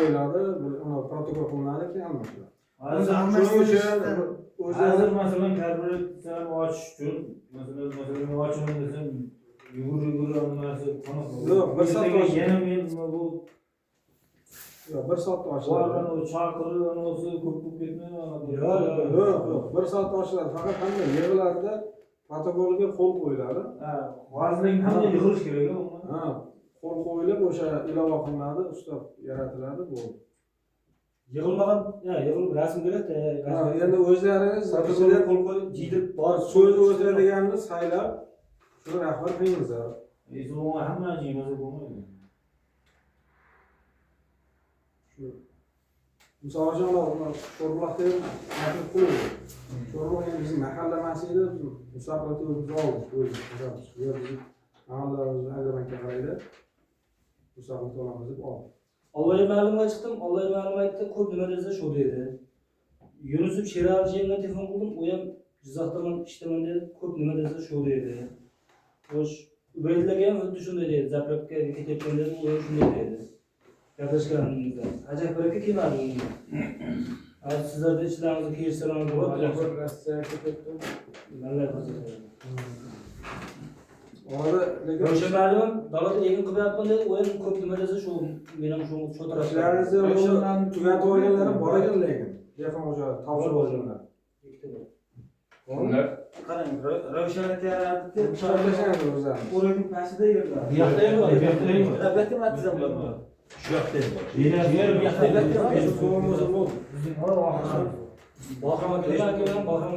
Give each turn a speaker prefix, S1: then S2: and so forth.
S1: qo'yiladi, protokol qilinadi, keyin almashiladi.
S2: Hozir
S1: Shuning uchun
S2: hozir
S1: o'zi
S2: masalan karburatorsani ochish uchun masalan men ochaman desam yugur yugur narsa qanaqa.
S1: Yo'q, bir soat
S2: Ertaga
S1: ochish.
S2: Yana men bu
S1: Yo'q, bir soatda ochiladi.
S2: borgan chaqirib anavisi ko'p bo'lib ketmaymi?
S1: Yo'q, yo'q, yo'q, bir soatda ochiladi. Faqat hamma yig'iladida, protokolga qo'l qo'yiladi.
S2: Ha, vazirlik hamma yig'ilish kerak umuman.
S1: Ha, qo'l qo'yilib o'sha ilova qilinadi, ustav yaratiladi, bo'ldi.
S3: Yig'ilmagan, ya yig'ilib rasm kerak-da.
S1: Ha, endi o'zlaringiz
S3: Protokolga qo'l qo'yib, jiydirib borib
S1: so'z o'tkazadiganini saylab, shuni rahbar qilingizlar.
S2: Unga hamma jiymasa bo'lmaydi.
S1: Shu. Misol uchun, Sho'rbuloqda ham taklif qo'yildi. Sho'rbuloq endi bizning mahalla emas edi, biz mustaqillikda o'zimiz oldik, o'zimiz tashabbus. Bu yer bizning mahallamiz Agrobankka qaraydi. Mustaqillikda olamiz deb oldik.
S3: Alloy ma'lumga chiqdim, Alloy ma'lum aytdi, ko'p nima desa shu dedi. Yunusov Sherali jiyamga telefon qildim, u ham Jizzaxdaman, ishdaman dedi, ko'p nima desa shu dedi. Xo'sh, Ubaydullaga ham xuddi shunday dedi, zapravkaga ketayotgan dedi, u ham shunday dedi. Gaplashganimizda. Hajak aka kelmadi unga. Hozir sizlarda ishlaringizni kelishsalaringiz bo'ladi.
S1: Rossiyaga ketdi.
S3: Mallar hozir.
S1: Orada lekin
S3: Ravshan ma'lum dalada egin qilyapman dedi, u ham ko'p nima desa shu, men ham shu tarafda.
S1: Ishlaringizni tugatib olganlarim bor ekan lekin. Dehqon xo'jaligi topshirib olganlar.
S3: Ikkita bor.
S1: Bormi?
S4: Qarang, Ravshan aka
S1: Hisoblashangiz o'zlaringiz.
S4: O'rakning pastida yerlar.
S5: Bu yoqda ham bor, bu yoqda ham bor.
S4: Bu yoqda ham tizim bor.
S5: Shu yoqda ham bor. Yer bu yoqda ham bor.
S1: So'ng bo'lsa bo'ldi.
S3: Bahrom aka bilan Bahrom.